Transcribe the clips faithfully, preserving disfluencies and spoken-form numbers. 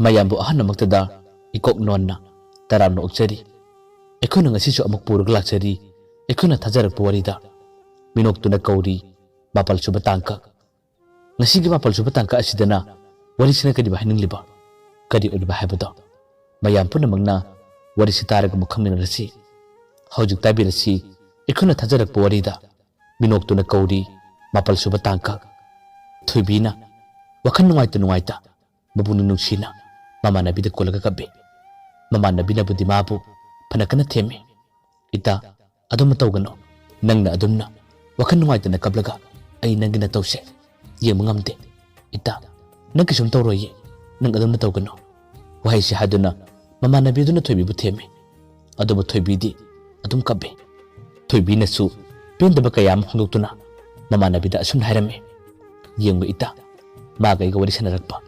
ꯃꯌꯥꯝꯕꯨ ꯑꯍꯟ ꯑꯃꯛꯇꯗ ꯏꯀꯣꯛ ꯅꯣꯟꯅ ꯇꯔꯥꯝꯅ ꯑꯣꯛꯆꯔꯤ꯫ ꯑꯩꯈꯣꯏꯅ ꯉꯁꯤꯁꯨ ꯑꯃꯨꯛ ꯄꯨꯔꯒ ꯂꯥꯛꯆꯔꯤ ꯑꯩꯈꯣꯏꯅ ꯊꯥꯖꯔꯛꯄ ꯋꯥꯔꯤꯗ꯫ ꯃꯤꯅꯣꯛꯇꯨꯅ ꯀꯧꯔꯤ ꯃꯥꯄꯜ ꯁꯨꯕ ꯇꯥꯡꯀꯛ꯫ ꯉꯁꯤꯒꯤ ꯃꯥꯄꯜ ꯁꯨꯕ ꯇꯥꯡꯀꯛ ꯑꯁꯤꯗꯅ ꯋꯥꯔꯤꯁꯤꯅ ꯀꯔꯤꯕꯨ ꯍꯥꯏꯅꯤꯡꯂꯤꯕ, ꯀꯔꯤ ꯑꯣꯏꯔꯤꯕ ꯍꯥꯏꯕꯗꯣ ꯃꯌꯥꯝ ꯄꯨꯝꯅꯃꯛꯅ ꯋꯥꯔꯤꯁꯤ ꯇꯥꯔꯒ ꯑꯃꯨꯛ ꯈꯪꯃꯤꯟꯅꯔꯁꯤ꯫ ꯍꯧꯖꯤꯛ ꯇꯥꯕꯤꯔꯁꯤ ꯑꯩꯈꯣꯏꯅ ꯊꯥꯖꯔꯛꯄ ꯋꯥꯔꯤꯗ꯫ ꯃꯤꯅꯣꯛꯇꯨꯅ ꯀꯧꯔꯤ ꯃꯥꯄꯜ ꯁꯨꯕ ꯇꯥꯡꯀꯛ꯫ ꯊꯣꯏꯕꯤꯅ ꯋꯥꯈꯜ ꯅꯨꯡꯉꯥꯏꯇ ꯅꯨꯡꯉꯥꯏꯇ ꯃꯄꯨꯛꯅꯤꯡ ꯅꯨꯡꯁꯤꯅ ꯃꯃꯥꯟꯅꯕꯤꯗ ꯀꯣꯜꯂꯒ ꯀꯞꯄꯤ꯫ ꯃꯃꯥꯟꯅꯕꯤꯅꯕꯨꯗꯤ ꯃꯥꯕꯨ ꯐꯅ ꯀꯟꯅ ꯊꯦꯝꯃꯤ꯫ "ꯏꯇꯥ, ꯑꯗꯨꯝꯅ ꯇꯧꯒꯅꯨ꯫ ꯅꯪꯅ ꯑꯗꯨꯝꯅ ꯋꯥꯈꯜ ꯅꯨꯡꯉꯥꯏꯇꯅ ꯀꯞꯂꯒ ꯑꯩ ꯅꯪꯒꯤ ꯅꯇꯧꯁꯦ ꯌꯦꯡꯕ ꯉꯝꯗꯦ꯫ ꯏꯇꯥ, ꯅꯪ ꯀꯩꯁꯨꯝ ꯇꯧꯔꯣꯏꯌꯦ꯫ ꯅꯪ ꯑꯗꯨꯝꯅ ꯇꯧꯒꯅꯨ"꯫ ꯋꯥꯍꯩꯁꯤ ꯍꯥꯏꯗꯨꯅ ꯃꯃꯥꯟꯅꯕꯤꯗꯨꯅ ꯊꯣꯏꯕꯤꯕꯨ ꯊꯦꯝꯃꯤ꯫ ꯑꯗꯨꯕꯨ ꯊꯣꯏꯕꯤꯗꯤ ꯑꯗꯨꯝ ꯀꯞꯄꯤ꯫ ꯊꯣꯏꯕꯤꯅꯁꯨ ꯄꯦꯟꯗꯕ ꯀꯌꯥ ꯑꯃ ꯐꯣꯡꯗꯣꯛꯇꯨꯅ ꯃꯃꯥꯟꯅꯕꯤꯗ ꯑꯁꯨꯝꯅ ꯍꯥꯏꯔꯝꯃꯤ, "ꯌꯦꯡꯉꯨ ꯏꯇꯥ, ꯃꯥꯒ ꯑꯩꯒ ꯋꯥꯔꯤ ꯁꯥꯟꯅꯔꯛꯄ,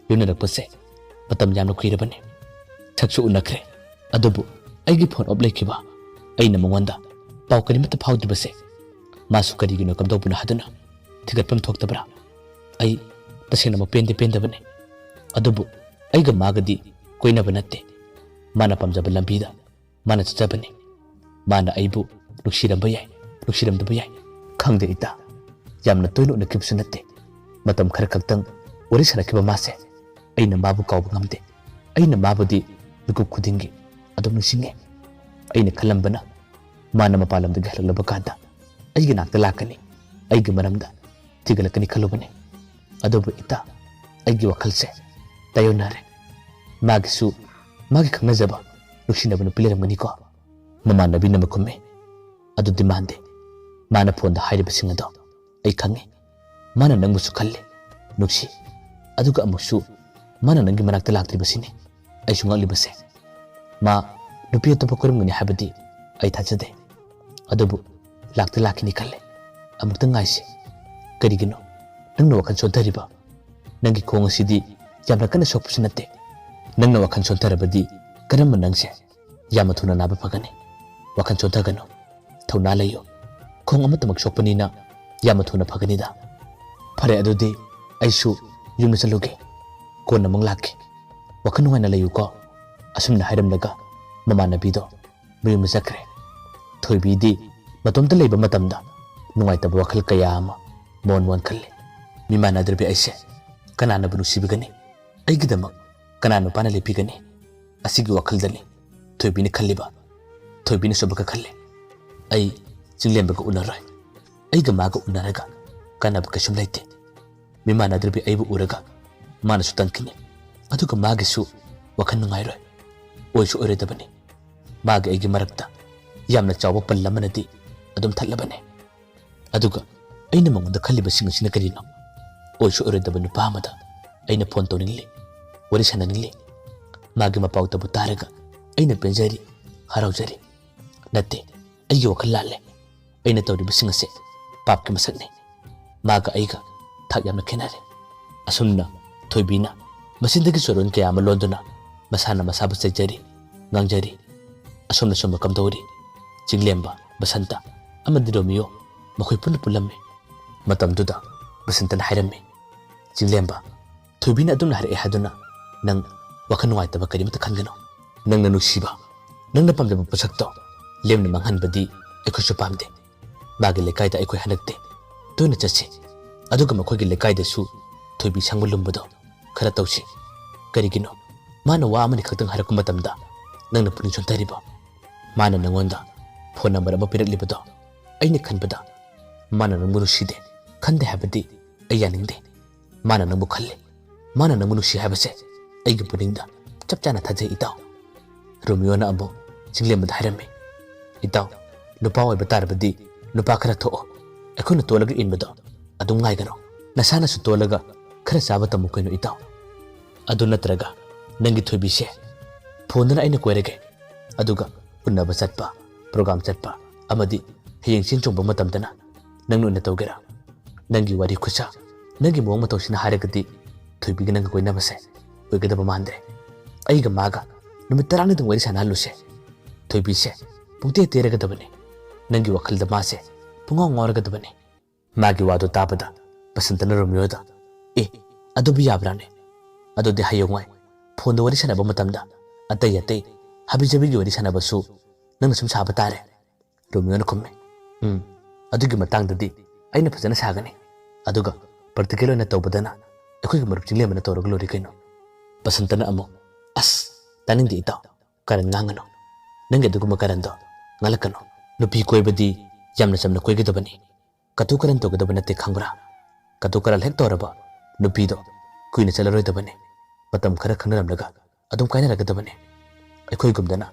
ꯂꯣꯏꯅꯔꯛꯄꯁꯦ ꯃꯇꯝ ꯌꯥꯝꯅ ꯀꯨꯏꯔꯕꯅꯤ꯫ ꯁꯛꯁꯨ ꯎꯅꯈ꯭ꯔꯦ, ꯑꯗꯨꯕꯨ ꯑꯩꯒꯤ ꯐꯣꯟ ꯑꯣꯞ ꯂꯩꯈꯤꯕ, ꯑꯩꯅ ꯃꯉꯣꯟꯗ ꯄꯥꯎ ꯀꯔꯤꯃꯠꯇ ꯐꯥꯎꯗ꯭ꯔꯤꯕꯁꯦ ꯃꯥꯁꯨ ꯀꯔꯤꯒꯤꯅꯣ ꯀꯝꯗꯧꯕꯅꯣ ꯍꯥꯏꯗꯨꯅ ꯊꯤꯒꯠꯐꯝ ꯊꯣꯛꯇꯕ꯭ꯔꯥ? ꯑꯩ ꯇꯁꯦꯡꯅꯃꯛ ꯄꯦꯟꯗꯤ ꯄꯦꯟꯗꯕꯅꯤ, ꯑꯗꯨꯕꯨ ꯑꯩꯒ ꯃꯥꯒꯗꯤ ꯀꯣꯏꯅꯕ ꯅꯠꯇꯦ꯫ ꯃꯥꯅ ꯄꯥꯝꯖꯕ ꯂꯝꯕꯤꯗ ꯃꯥꯅ ꯆꯠꯆꯕꯅꯤ꯫ ꯃꯥꯅ ꯑꯩꯕꯨ ꯅꯨꯡꯁꯤꯔꯝꯕ ꯌꯥꯏ, ꯅꯨꯡꯁꯤꯔꯝꯗꯕ ꯌꯥꯏ, ꯈꯪꯗꯦ ꯏꯇꯥ꯫ ꯌꯥꯝꯅ ꯇꯣꯏꯅ ꯎꯅꯈꯤꯕꯁꯨ ꯅꯠꯇꯦ꯫ ꯃꯇꯝ ꯈꯔ ꯈꯛꯇꯪ ꯋꯥꯔꯤ ꯁꯥꯟꯅꯈꯤꯕ ꯃꯥꯁꯦ ꯑꯩꯅ ꯃꯥꯕꯨ ꯀꯥꯎꯕ ꯉꯝꯗꯦ꯫ ꯑꯩꯅ ꯃꯥꯕꯨꯗꯤ ꯃꯤꯀꯨꯞ ꯈꯨꯗꯤꯡꯒꯤ ꯑꯗꯨꯝ ꯅꯤꯡꯁꯤꯡꯉꯤ꯫ ꯑꯩꯅ ꯈꯜꯂꯝꯕꯅ ꯃꯥꯅ ꯃꯄꯥꯟ ꯂꯝꯗꯒꯤ ꯍꯜꯂꯛꯂꯕ ꯀꯥꯟꯗ ꯑꯩꯒꯤ ꯅꯥꯛꯇ ꯂꯥꯛꯀꯅꯤ, ꯑꯩꯒꯤ ꯃꯔꯝꯗ ꯊꯤꯒꯠꯂꯛꯀꯅꯤ ꯈꯜꯂꯨꯕꯅꯤ꯫ ꯑꯗꯨꯕꯨ ꯏꯇꯥ, ꯑꯩꯒꯤ ꯋꯥꯈꯜꯁꯦ ꯇꯥꯏꯌꯣꯟꯅꯔꯦ꯫ ꯃꯥꯒꯤꯁꯨ ꯃꯥꯒꯤ ꯈꯪꯅꯖꯕ ꯅꯨꯡꯁꯤꯅꯕ ꯅꯨꯄꯤ ꯂꯩꯔꯝꯒꯅꯤꯀꯣ?" ꯃꯃꯥꯟꯅꯕꯤꯅ ꯑꯃꯨꯛ ꯈꯨꯝꯃꯤ, "ꯑꯗꯨꯗꯤ ꯃꯥꯟꯗꯦ꯫ ꯃꯥꯅ ꯐꯣꯟꯗ ꯍꯥꯏꯔꯤꯕꯁꯤꯡ ꯑꯗꯣ ꯑꯩ ꯈꯪꯉꯤ꯫ ꯃꯥꯅ ꯅꯪꯕꯨꯁꯨ ꯈꯜꯂꯤ, ꯅꯨꯡꯁꯤ꯫ ꯑꯗꯨꯒ ꯑꯃꯨꯛꯁꯨ ꯃꯥꯅ ꯅꯪꯒꯤ ꯃꯅꯥꯛꯇ ꯂꯥꯛꯇ꯭ꯔꯤꯕꯁꯤꯅꯤ ꯑꯩꯁꯨ ꯉꯛꯂꯤꯕꯁꯦ꯫ ꯃꯥ ꯅꯨꯄꯤ ꯑꯇꯣꯞꯄ ꯀꯣꯏꯔꯝꯒꯅꯤ ꯍꯥꯏꯕꯗꯤ ꯑꯩ ꯊꯥꯖꯗꯦ꯫ ꯑꯗꯨꯕꯨ ꯂꯥꯛꯇꯤ ꯂꯥꯛꯈꯤꯅꯤ ꯈꯜꯂꯦ꯫ ꯑꯃꯨꯛꯇ ꯉꯥꯏꯁꯤ꯫ ꯀꯔꯤꯒꯤꯅꯣ ꯅꯪꯅ ꯋꯥꯈꯜ ꯁꯣꯟꯊꯔꯤꯕ? ꯅꯪꯒꯤ ꯈꯣꯡ ꯑꯁꯤꯗꯤ ꯌꯥꯝꯅ ꯀꯟꯅ ꯁꯣꯛꯄꯁꯨ ꯅꯠꯇꯦ꯫ ꯅꯪꯅ ꯋꯥꯈꯜ ꯁꯣꯟꯊꯔꯕꯗꯤ ꯀꯔꯝꯕ ꯅꯪꯁꯦ ꯌꯥꯝꯅ ꯊꯨꯅ ꯅꯥꯕ ꯐꯒꯅꯤ? ꯋꯥꯈꯜ ꯁꯣꯟꯊꯒꯅꯨ꯫ ꯊꯧꯅꯥ ꯂꯩꯌꯨ꯫ ꯈꯣꯡ ꯑꯃꯠꯇꯃꯛ ꯁꯣꯛꯄꯅꯤꯅ ꯌꯥꯝꯅ ꯊꯨꯅ ꯐꯒꯅꯤꯗ꯫ ꯐꯔꯦ, ꯑꯗꯨꯗꯤ ꯑꯩꯁꯨ ꯌꯨꯝꯗ ꯆꯠꯂꯨꯒꯦ꯫ ꯀꯣꯟꯅ ꯑꯃꯨꯛ ꯂꯥꯛꯀꯦ꯫ ꯋꯥꯈꯜ ꯅꯨꯡꯉꯥꯏꯅ ꯂꯩꯌꯨꯀꯣ꯫ ꯑꯁꯨꯝꯅ ꯍꯥꯏꯔꯝꯂꯒ ꯃꯃꯥꯟꯅꯕꯤꯗꯣ ꯃꯌꯨꯝꯗ ꯆꯠꯈ꯭ꯔꯦ꯫ ꯊꯣꯏꯕꯤꯗꯤ ꯃꯇꯣꯝꯇ ꯂꯩꯕ ꯃꯇꯝꯗ ꯅꯨꯡꯉꯥꯏꯇꯕ ꯋꯥꯈꯜ ꯀꯌꯥ ꯑꯃ ꯃꯣꯟ ꯃꯣꯟ ꯈꯜꯂꯤ꯫ ꯃꯤꯃꯥꯟꯅꯗ꯭ꯔꯕꯤ ꯑꯩꯁꯦ ꯀꯅꯥꯅꯕꯨ ꯅꯨꯡꯁꯤꯕꯤꯒꯅꯤ? ꯑꯩꯒꯤꯗꯃꯛ ꯀꯅꯥ ꯅꯨꯄꯥꯅ ꯂꯦꯞꯄꯤꯒꯅꯤ? ꯑꯁꯤꯒꯤ ꯋꯥꯈꯜꯗꯅꯤ ꯊꯣꯏꯕꯤꯅ ꯈꯜꯂꯤꯕ꯫ ꯊꯣꯏꯕꯤꯅꯁꯨ ꯑꯃꯨꯛꯀ ꯈꯜꯂꯤ, "ꯑꯩ ꯆꯤꯡꯂꯦꯝꯕꯒ ꯎꯅꯔꯣꯏ꯫ ꯑꯩꯒ ꯃꯥꯒ ꯎꯅꯔꯒ ꯀꯥꯟꯅꯕ ꯀꯩꯁꯨꯝ ꯂꯩꯇꯦ꯫ ꯃꯤꯃꯥꯟꯅꯗ꯭ꯔꯕꯤ ꯑꯩꯕꯨ ꯎꯔꯒ ꯃꯥꯅꯁꯨ ꯇꯟꯈꯤꯅꯤ꯫ ꯑꯗꯨꯒ ꯃꯥꯒꯤꯁꯨ ꯋꯥꯈꯜ ꯅꯨꯡꯉꯥꯏꯔꯣꯏ꯫ ꯑꯣꯏꯁꯨ ꯑꯣꯏꯔꯣꯏꯗꯕꯅꯤ꯫ ꯃꯥꯒ ꯑꯩꯒꯤ ꯃꯔꯛꯇ ꯌꯥꯝꯅ ꯆꯥꯎꯕ ꯄꯜ ꯑꯃꯅꯗꯤ ꯑꯗꯨꯝ ꯊꯠꯂꯕꯅꯦ꯫ ꯑꯗꯨꯒ ꯑꯩꯅ ꯃꯉꯣꯟꯗ ꯈꯜꯂꯤꯕꯁꯤꯡ ꯑꯁꯤꯅ ꯀꯔꯤꯅꯣ? ꯑꯣꯏꯁꯨ ꯑꯣꯏꯔꯣꯏꯗꯕ ꯅꯨꯄꯥ ꯑꯃꯗ ꯑꯩꯅ ꯐꯣꯟ ꯇꯧꯅꯤꯡꯂꯤ, ꯋꯥꯔꯤ ꯁꯥꯟꯅꯅꯤꯡꯂꯤ꯫ ꯃꯥꯒꯤ ꯃꯄꯥꯎꯇꯕꯨ ꯇꯥꯔꯒ ꯑꯩꯅ ꯄꯦꯟꯖꯔꯤ, ꯍꯔꯥꯎꯖꯔꯤ꯫ ꯅꯠꯇꯦ, ꯑꯩꯒꯤ ꯋꯥꯈꯜ ꯂꯥꯜꯂꯦ꯫ ꯑꯩꯅ ꯇꯧꯔꯤꯕꯁꯤꯡ ꯑꯁꯦ ꯄꯥꯞꯀꯤ ꯃꯁꯛꯅꯤ꯫ ꯃꯥꯒ ꯑꯩꯒ ꯊꯥꯛ ꯌꯥꯝꯅ ꯈꯦꯠꯅꯔꯦ꯫" ꯑꯁꯨꯝꯅ ꯊꯣꯏꯕꯤꯅ ꯃꯆꯤꯟꯗꯒꯤ ꯆꯣꯔꯣꯟ ꯀꯌꯥ ꯑꯃ ꯂꯣꯟꯗꯨꯅ ꯃꯁꯥꯅ ꯃꯁꯥꯕꯨ ꯆꯩꯖꯔꯤ, ꯉꯥꯡꯖꯔꯤ꯫ ꯑꯁꯣꯝꯅ ꯁꯣꯝꯕ ꯀꯝꯗꯧꯔꯤ? ꯆꯤꯡꯂꯦꯝꯕ, ꯕꯁꯟꯇ ꯑꯃꯗꯤ ꯔꯣꯃꯤꯌꯣ ꯃꯈꯣꯏ ꯄꯨꯟꯅ ꯄꯨꯜꯂꯝꯃꯤ꯫ ꯃꯇꯝꯗꯨꯗ ꯕꯁꯟꯇꯅ ꯍꯥꯏꯔꯝꯃꯤ, "ꯆꯤꯡꯂꯦꯝꯕ, ꯊꯣꯏꯕꯤꯅ ꯑꯗꯨꯝꯅ ꯍꯥꯏꯔꯛꯑꯦ ꯍꯥꯏꯗꯨꯅ ꯅꯪ ꯋꯥꯈꯜ ꯅꯨꯡꯉꯥꯏꯇꯕ ꯀꯔꯤꯃꯠꯇ ꯈꯟꯒꯅꯨ꯫ ꯅꯪꯅ ꯅꯨꯡꯁꯤꯕ, ꯅꯪꯅ ꯄꯥꯝꯖꯕ ꯄꯣꯠꯁꯛꯇꯣ ꯂꯦꯝꯅ ꯃꯥꯡꯍꯟꯕꯗꯤ ꯑꯩꯈꯣꯏꯁꯨ ꯄꯥꯝꯗꯦ꯫ ꯃꯥꯒꯤ ꯂꯩꯀꯥꯏꯗ ꯑꯩꯈꯣꯏ ꯍꯟꯗꯛꯇꯤ ꯇꯣꯏꯅ ꯆꯠꯁꯤ꯫ ꯑꯗꯨꯒ ꯃꯈꯣꯏꯒꯤ ꯂꯩꯀꯥꯏꯗꯁꯨ ꯊꯣꯏꯕꯤ ꯁꯪꯕ ꯂꯨꯝꯕꯗꯣ ꯈꯔ ꯇꯧꯁꯤ꯫ ꯀꯔꯤꯒꯤꯅꯣ? ꯃꯥꯅ ꯋꯥ ꯑꯃꯅꯤ ꯈꯛꯇꯪ ꯍꯥꯏꯔꯛꯄ ꯃꯇꯝꯗ ꯅꯪꯅ ꯄꯨꯛꯅꯤꯡ ꯁꯣꯟꯊꯔꯤꯕꯣ? ꯃꯥꯅ ꯅꯉꯣꯟꯗ ꯐꯣꯟ ꯅꯝꯕꯔ ꯑꯃ ꯄꯤꯔꯛꯂꯤꯕꯗꯣ ꯑꯩꯅ ꯈꯟꯕꯗ ꯃꯥꯅ ꯅꯪꯕꯨ ꯅꯨꯡꯁꯤꯗꯦ ꯈꯟꯗꯦ ꯍꯥꯏꯕꯗꯤ ꯑꯩ ꯌꯥꯅꯤꯡꯗꯦ꯫ ꯃꯥꯅ ꯅꯪꯕꯨ ꯈꯜꯂꯤ, ꯃꯥꯅ ꯅꯪꯕꯨ ꯅꯨꯡꯁꯤ ꯍꯥꯏꯕꯁꯦ ꯑꯩꯒꯤ ꯄꯨꯛꯅꯤꯡꯗ ꯆꯞ ꯆꯥꯅ ꯊꯥꯖꯩ ꯏꯇꯥꯎ꯫" ꯔꯣꯃꯤꯌꯣꯅ ꯑꯃꯨꯛ ꯆꯤꯡꯂꯦꯝꯕꯗ ꯍꯥꯏꯔꯝꯃꯤ, "ꯏꯇꯥꯎ, ꯅꯨꯄꯥ ꯑꯣꯏꯕ ꯇꯥꯔꯕꯗꯤ ꯅꯨꯄꯥ ꯈꯔ ꯊꯣꯛꯑꯣ꯫ ꯑꯩꯈꯣꯏꯅ ꯇꯣꯜꯂꯒ ꯏꯟꯕꯗꯣ ꯑꯗꯨꯝ ꯉꯥꯏꯒꯅꯨ꯫ ꯅꯁꯥꯅꯁꯨ ꯇꯣꯜꯂꯒ ꯈꯔ ꯆꯥꯕ ꯇꯝꯃꯨ ꯀꯩꯅꯣ ꯏꯇꯥꯎ꯫ ꯑꯗꯨ ꯅꯠꯇ꯭ꯔꯒ ꯅꯪꯒꯤ ꯊꯣꯏꯕꯤꯁꯦ ꯐꯣꯟꯗꯅ ꯑꯩꯅ ꯀꯣꯏꯔꯒꯦ, ꯑꯗꯨꯒ ꯎꯅꯕ ꯆꯠꯄ, ꯄ꯭ꯔꯣꯒ꯭ꯔꯥꯝ ꯆꯠꯄ ꯑꯃꯗꯤ ꯍꯌꯦꯡ ꯆꯦꯟ ꯆꯣꯡꯕ ꯃꯇꯝꯗꯅ ꯅꯪꯅ ꯑꯣꯏꯅ ꯇꯧꯒꯦꯔꯥ? ꯅꯪꯒꯤ ꯋꯥꯔꯤ ꯈꯨꯁꯥ, ꯅꯪꯒꯤ ꯃꯑꯣꯡ ꯃꯇꯧꯁꯤꯅ ꯍꯥꯏꯔꯒꯗꯤ ꯊꯣꯏꯕꯤꯒ ꯅꯪꯒ ꯀꯣꯏꯅꯕꯁꯦ ꯑꯣꯏꯒꯗꯕ ꯃꯥꯟꯗ꯭ꯔꯦ꯫ ꯑꯩꯒ ꯃꯥꯒ ꯅꯨꯃꯤꯠ ꯇꯔꯥꯅꯤꯗꯪ ꯋꯥꯔꯤ ꯁꯥꯟꯅꯍꯜꯂꯨꯁꯦ꯫ ꯊꯣꯏꯕꯤꯁꯦ ꯄꯨꯡꯇꯦ ꯇꯦꯔꯒꯗꯕꯅꯤ꯫ ꯅꯪꯒꯤ ꯋꯥꯈꯜꯗ ꯃꯥꯁꯦ ꯄꯨꯡꯉꯥꯎ ꯉꯥꯎꯔꯒꯗꯕꯅꯤ꯫" ꯃꯥꯒꯤ ꯋꯥꯗꯨ ꯇꯥꯕꯗ ꯕꯁꯟꯇꯅ ꯔꯣꯃꯤꯌꯣꯗ, "ꯑꯦ, ꯑꯗꯨꯕꯨ ꯌꯥꯕ꯭ꯔꯥꯅꯦ? ꯑꯗꯨꯗꯤ ꯍꯌꯦꯡꯋꯥꯏ ꯐꯣꯟꯗ ꯋꯥꯔꯤ ꯁꯥꯟꯅꯕ ꯃꯇꯝꯗ ꯑꯇꯩ ꯑꯇꯩ ꯍꯥꯕꯤ ꯖꯥꯕꯤꯒꯤ ꯋꯥꯔꯤ ꯁꯥꯟꯅꯕꯁꯨ ꯅꯪꯅ ꯁꯨꯝ ꯁꯥꯕ ꯇꯥꯔꯦ꯫ ꯔꯣꯃꯤꯌꯣꯅ ꯈꯨꯝꯃꯤ, "ꯎꯝ, ꯑꯗꯨꯒꯤ ꯃꯇꯥꯡꯗꯗꯤ ꯑꯩꯅ ꯐꯖꯅ ꯁꯥꯒꯅꯤ꯫ ꯑꯗꯨꯒ ꯄ꯭ꯔꯦꯛꯇꯤꯀꯦꯜ ꯑꯣꯏꯅ ꯇꯧꯕꯗꯅ ꯑꯩꯈꯣꯏꯒꯤ ꯃꯔꯨꯞ ꯆꯤꯡꯂꯦꯝꯕꯅ ꯇꯧꯔꯒ ꯂꯣꯏꯔꯦ ꯀꯩꯅꯣ꯫" ꯕꯁꯟꯇꯅ ꯑꯃꯨꯛ, "ꯑꯁ, ꯇꯥꯅꯤꯡꯗꯦ ꯏꯇꯥꯎ, ꯀꯥꯔꯟ ꯉꯥꯡꯒꯅꯨ꯫ ꯅꯪꯒꯤ ꯑꯗꯨꯒꯨꯝꯕ ꯀꯥꯔꯟꯗꯣ ꯉꯥꯡꯂꯛꯀꯅꯨ꯫ ꯅꯨꯄꯤ ꯀꯣꯏꯕꯗꯤ ꯌꯥꯝꯅ ꯆꯝꯅ ꯀꯣꯏꯒꯗꯕꯅꯤ꯫ ꯀꯇꯨ ꯀꯥꯔꯟ ꯇꯧꯒꯗꯕ ꯅꯠꯇꯦ, ꯈꯪꯕ꯭ꯔꯥ? ꯀꯇꯨ ꯀꯥꯔꯟ ꯍꯦꯛ ꯇꯧꯔꯕ ꯅꯨꯄꯤꯗꯣ ꯀꯨꯏꯅ ꯆꯠꯂꯔꯣꯏꯗꯕꯅꯤ꯫ ꯃꯇꯝ ꯈꯔ ꯈꯪꯅꯔꯝꯂꯒ ꯑꯗꯨꯝ ꯀꯥꯏꯅꯔꯒꯗꯕꯅꯤ꯫ ꯑꯩꯈꯣꯏꯒꯨꯝꯗꯅ